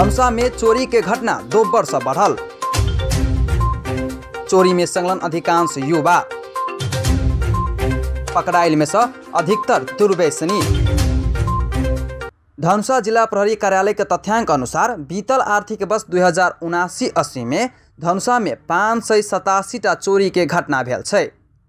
धनुषा में चोरी के घटना दोब्बर से बढ़ल। चोरी में संलग्न अधिकांश युवा, पकड़ाइल में से अधिकतर दुर्व्यसनी। धनुषा जिला प्रहरी कार्यालय के तथ्यांक अनुसार बीतल आर्थिक वर्ष 2079-80 में धनुषा में 587 टा चोरी के घटना भेल छै।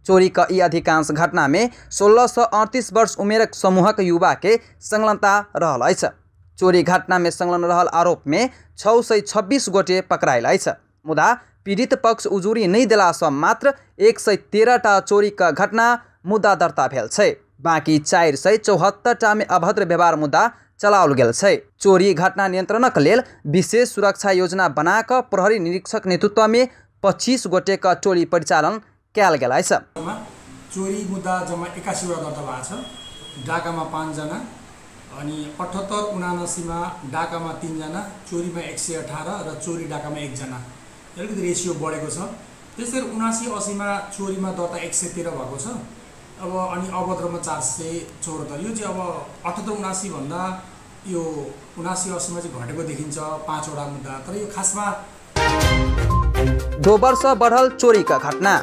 चोरी का ई अधिकांश घटना में 16 से 38 वर्ष उमेरक समूहक युवा के संलग्नता रहल अछि। चोरी घटना में संलग्न रहल आरोप में 626 गोटे पकड़ायल अछि। मुदा पीड़ित पक्ष उजुरी नहीं देला से मात्र 113 टा चोरी का घटना मुद्दा दर्ता भेल छै। बाकी 474 टा में अभद्र व्यवहार मुद्दा चलाओल गेल छै। चोरी घटना नियंत्रणक लेल विशेष सुरक्षा योजना बना कऽ प्रहरी निरीक्षक नेतृत्व में 25 गोटे का टोली परिचालन कयल गेल अछि। चोरी मुद्दा जम्मा 81 वटा दर्ता भएको छ। डाकामा 5 जना अनि 78-79 मा डाकामा 3 जना, चोरीमा 118 र चोरी डाकामा 1 जना। अलिकति रेसियो बढेको छ। त्यसै गरी 79-80 मा चोरीमा दर्ता 113 भएको छ। अब अनि अभद्रमा 474। यो चाहिँ अब 78-79 भन्दा यो 79-80 मा चाहिँ घटेको देखिन्छ 5 वटा मुद्दा। तर यो खासमा 2 वर्ष बढ़ल चोरी का घटना।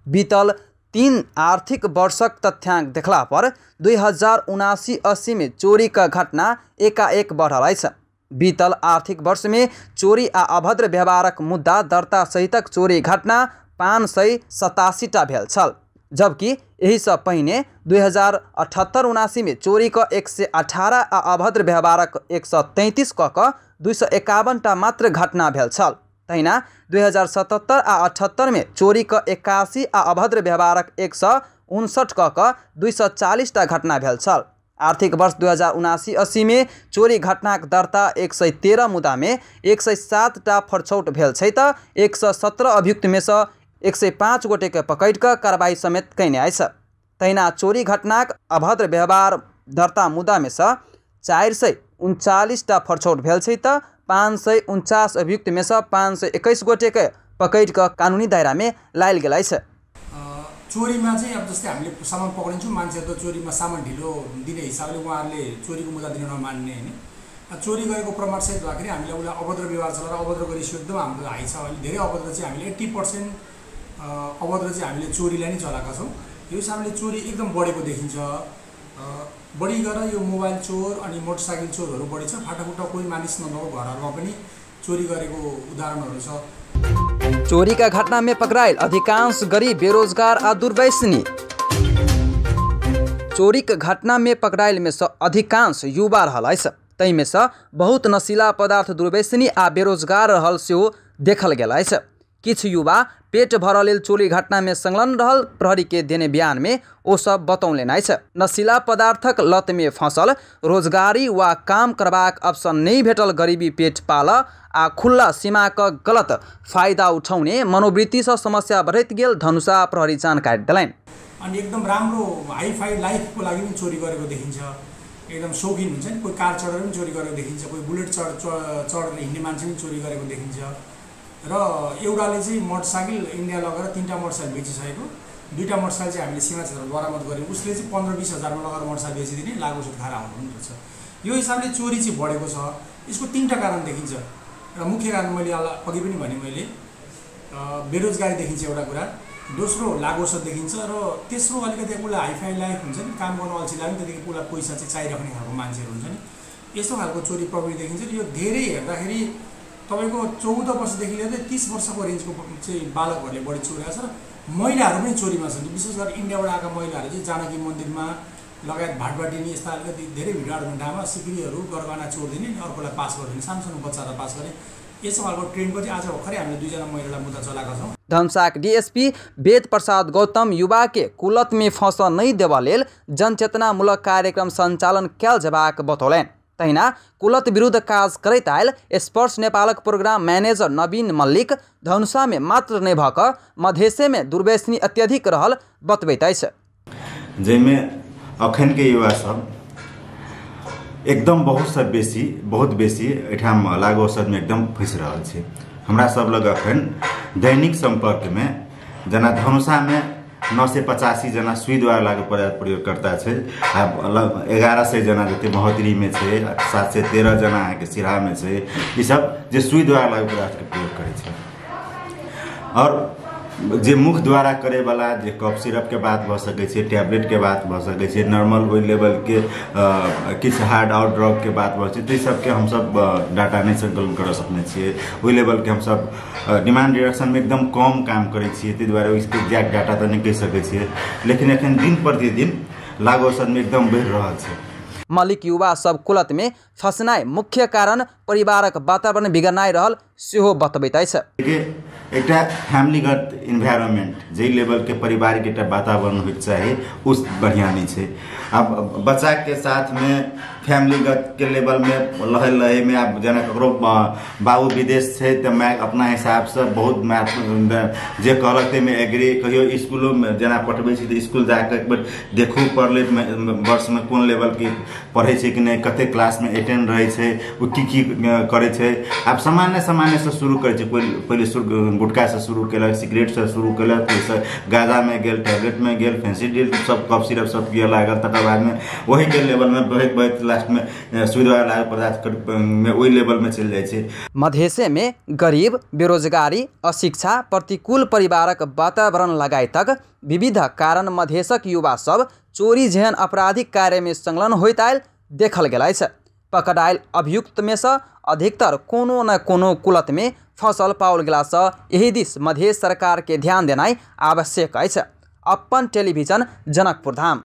बीतल 3 आर्थिक वर्षक तथ्यांक देखला पर 2079-80 में चोरी का घटना एकाएक बढ़ल अछि। बीतल आर्थिक वर्ष में चोरी आ अभद्र व्यवहारक मुद्दा दर्ता सहितक चोरी घटना 587 टा भेल छल, जबकि एहि से पहिने 2078-79 में चोरी का 118 आ अभद्र व्यवहारक 133 क 251 टा मात्र घटना भेल छल। तहिना 2077 आ 78 में चोरी का 81 आ अभद्र व्यवहारक 159 क 240 टा घटना भेल छल। आर्थिक वर्ष 2079-80 में चोरी घटनाक दर्ता 113 मुद्दा में 107 टा फरछौट भेल छै त 117 अभियुक्त में से 105 गोटे के पकड़ कऽ कार्रवाई समेत कयने अछि। तहिना चोरी घटनाक अभद्र व्यवहार दर्ता मुद्दा में से 439 टा फरछौट भेल छै त 549 अभियुक्त में से 521 गोटे के पकड़ कऽ कानूनी दायरा में लायल गेल अछि। चोरीमा चाहिँ अब जस्तै हामीले सामान पक्रिन्छौँ, मान्छेहरू त चोरीमा सामान ढिलो दिने हिसाबले उहाँहरूले चोरीको मुद्दा दिन नमान्ने होइन। चोरी गरेको प्रमाणसहित भएखेरि हामीले उसलाई अभद्र व्यवहार चलाएर अभद्रको रेसियो एकदम हाम्रो हाई छ। अहिले धेरै अभद्र चाहिँ हामीले 80% अभद्र चाहिँ हामीले चोरीलाई नै चलाएका छौँ। यो हिसाबले चोरी एकदम बढेको देखिन्छ। बढी गरेर यो मोबाइल चोर अनि मोटरसाइकल चोरहरू बढी छ। फाटाफुट्टा कोही मानिस नभएको घरहरूमा पनि चोरी गरेको उदाहरणहरू छ। चोरी का घटना में पकड़ायल अधिकांश गरीब, बेरोजगार आ दुर्व्यसनी। चोरी के घटना में पकड़ायल में से अधिकांश युवा रहल अछि। तै में से बहुत नशीला पदार्थ दुर्व्यसनी आ बेरोजगार रहल सेहो देखल गेल अछि। किछु युवा पेट भरऽ लेल चोरी घटना में संलग्न रहल प्रहरी के देने बयान में ओ सब बतौलनि अछि। नशीला पदार्थक लत में फंसल, रोजगारी वा काम करबाक अवसर नहि भेटल गरीबी पेट पालऽ आ खुल्ला सीमा क गलत फायदा उठाउने मनोवृत्ति से समस्या बढ़ैत गेल धनुषा प्रहरी जानकारी देलनि। अनि एकदम राम्रो हाईफाई लाइफको लागि पनि चोरी गरेको देखिन्छ। एकदम शौकिन हुन्छ नि, कोही कार चढेर पनि चोरी गरेको देखिन्छ, कोही बुलेट चढेर हिँड्ने मान्छे पनि चोरी गरेको देखिन्छ। र एउटाले चाहिँ मोटरसाइकल इन्डिया लगेर 3टा मोटरसाइकल बेचिसकेको, 2टा मोटरसाइकल चाहिँ हामीले सीमा क्षेत्रमा बरामद गऱ्यौँ। उसले चाहिँ 15-20 हजारमा लगेर मोटरसाइकल बेचिदिने, लागु औषध खाएर आउनु पनि रहेछ। यो हिसाबले चोरी चाहिँ बढेको छ। यसको 3टा कारण देखिन्छ र मुख्य कारण मैले अघि पनि भने, मैले बेरोजगारी देखिन्छ एउटा कुरा, दोस्रो लागु औषध देखिन्छ र तेस्रो अलिकति उसलाई हाईफाई लाइफ हुन्छ नि, काम गर्नु अल्छी लाग्यो त्यतिकै उसलाई पैसा चाहिँ चाहिराख्ने खालको मान्छेहरू हुन्छ नि, यस्तो खालको चोरी प्रवृत्ति देखिन्छ। र यो धेरै हेर्दाखेरि तपाईँको 14 वर्षदेखि लिएर 30 वर्षको रेन्जको चाहिँ बालकहरूले बढी चोरेको छ र महिलाहरू पनि चोरीमा छन्। विशेष गरी इन्डियाबाट आएका महिलाहरू चाहिँ जानकी मन्दिरमा लगायत भाटभाटिनी यस्ता अलिकति धेरै भिडभाड हुने ठाउँमा सिक्रीहरू गरगहना चोरिदिने, अर्कोलाई पास गरिदिने, सानो सानो बच्चाहरूलाई पास गर्ने, यसो खालको ट्रेन्डको चाहिँ आज भर्खरै हामीले 2 जना महिलालाई मुद्दा चलाएका छौँ। धनुषाक डीएसपी वेद प्रसाद गौतम युवा के कुलत में फंसऽ नहि देबऽ लेल जनचेतनामूलक कार्यक्रम संचालन कयल जेबाक बतौलनि। तहिना कुलत विरुद्ध काज करैत आयल स्पर्श नेपालक प्रोग्राम मैनेजर नवीन मल्लिक धनुषा में मात्र नहि भऽ कऽ मधेशे में दुर्व्यसनी अत्यधिक रहल बतबैत अछि। जाहिमे अखन के युवा सब एकदम बहुत बेसी एहिठाम लागू औषधमे एकदम फँसि रहल छै। हमरा सब लग अखन दैनिक सम्पर्कमे जेना धनुषामे 985 जना सुईद्वारा लागू पदार्थ प्रयोगकर्ता छै आ 1100 जना जते महोत्तरीमे छै, 713 जना अहाँके सिराहामे छै। ई सब जे सुईद्वारा लागू पदार्थके प्रयोग करै छै। और जे मुख द्वारा करे वाला जे कफ सिरप के बात भऽ सकै छै, टैबलेट के बात भऽ सकै छै, नॉर्मल ओहि लेवलके किछु हार्ड आउट ड्रग के बात भऽ छै, ताहि सबके हमसब डाटा नहि संकलन कर सकने छियै। ओहि लेवलके हमसब डिमांड रिडक्शनमे एकदम कम काम करै छियै, ताहि दुआरे ओहिके एक्जैक्ट डाटा तऽ नहि कहि सकै छियै, लेकिन एखन दिन प्रतिदिन लागू औषधमे एकदम बढ़ि रहल छै। मलिक युवा सब कुलत में फसनाइ मुख्य कारण परिवारक वातावरण बिगड़नाइ रहल सेहो बतबैत अछि। एकटा फैमिलीगत इन्वायरमेंट जाहि लेवलके परिवारके एकटा वातावरण होइके चाही ओ बढ़िआँ नहि छै। आब बच्चाके साथमे फैमिलीगत के लेवलमे लहै लहैमे आब जेना ककरो बाबू विदेश छै तऽ माय अपना हिसाबसँ बहुत माय जे कहलक ताहिमे एग्री, कहियो इसकुलोमे जेना पठबै छी तऽ इसकुल जाकऽ एक बेर देखू पड़लै वर्षमे कोन लेवलके पढ़ै छै कि नहि, कतेक क्लासमे अटेंड रहै छै, ओ की की करै छै। आब सामान्य सामान्यसँ शुरू करै छै, कोइ पहिले गुटखासँ शुरू केलक, सिगरेटसँ शुरू केलक, ओहिसँ गाँजामे गेल, टैबलेटमे गेल, फैंसी डील सब कफ सिरप सब पिअ लागल, तकर बादमे ओहीके लेवलमे बढ़ैत बढ़ैत लास्टमे सुईद्वारा लागू पदार्थमे ओहि लेवलमे चलि जाइ छै। मधेशमे गरीब, बेरोजगारी, अशिक्षा, प्रतिकूल परिवारक वातावरण लगायतक विविध कारण मधेशक युवा सब चोरी जेहन आपराधिक कार्यमे संलग्न होइत आयल देखल गेल अछि। पकड़ायल अभियुक्तमे सँ अधिकतर कोनो न कोनो कुलतमे फसल पाओल गेलासँ एहि दिस मधेश सरकारके ध्यान देनाइ आवश्यक अछि। अपन टेलिभिजन, जनकपुर धाम।